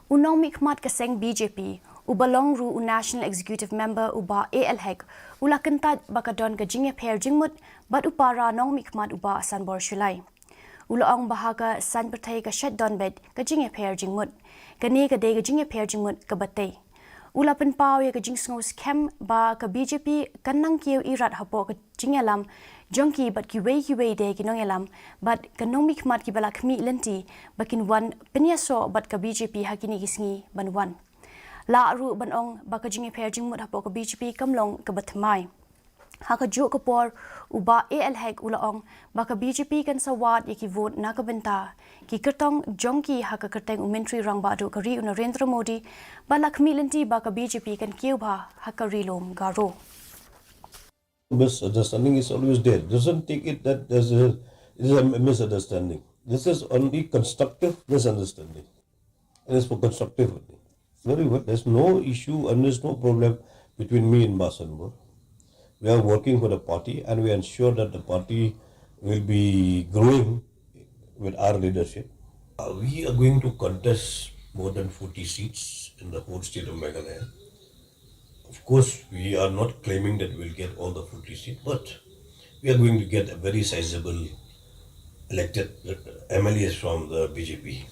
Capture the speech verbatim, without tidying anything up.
U nongmihkhmat ka seng B J P, uba long ruh u National Executive Member u Bah A L Hek, u la kyntait ba ka don ka jingïapher jingmut bad u para nongmihkhmat u Bah Sanbor Shullai. U la ong ba ha ka saiñ pyrthei ka shait don beit ka jingïapher jingmut. Kane ka dei ka jingïapher jingmut kaba tei. U la pynpaw ïa ka jingsngew skhem ba ka B J P kan nang kiew irat hapoh ka jingïalam jong ki bad kiwei kiwei de ki nongïalam bad ka nongmihkhmat kiba la khmih lynti ba kin wan pynïasoh bad ka B J P ha kine ki sngi ban wan. Lah ruh ban ong ba ka jingïapher jingmut hapoh ka B J P kam long kaba thymmai. Ha kajuh ka por u Bah A L Hek u la ong ba ka B J P kan sa wad ïa ki vote na ka bynta ki kyrtong jong ki ha ka kyrteng u Myntri Rangbah Duh ka ri u Narendra Modi bad la khmih lynti ba ka B J P kan kiew bha ha ka Ri Lum Garo. Misunderstanding is always there. Doesn't take it that there's a, it is a misunderstanding. This is only constructive misunderstanding. And it's for constructive only. Very well. There's no issue and there's no problem between me and Bah Sanbor. We are working for the party and we ensure that the party will be growing with our leadership. Uh, we are going to contest more than forty seats in the whole state of Meghalaya. Of course, we are not claiming that we'll get all the forty seats, but we are going to get a very sizable elected uh, M L As from the B J P.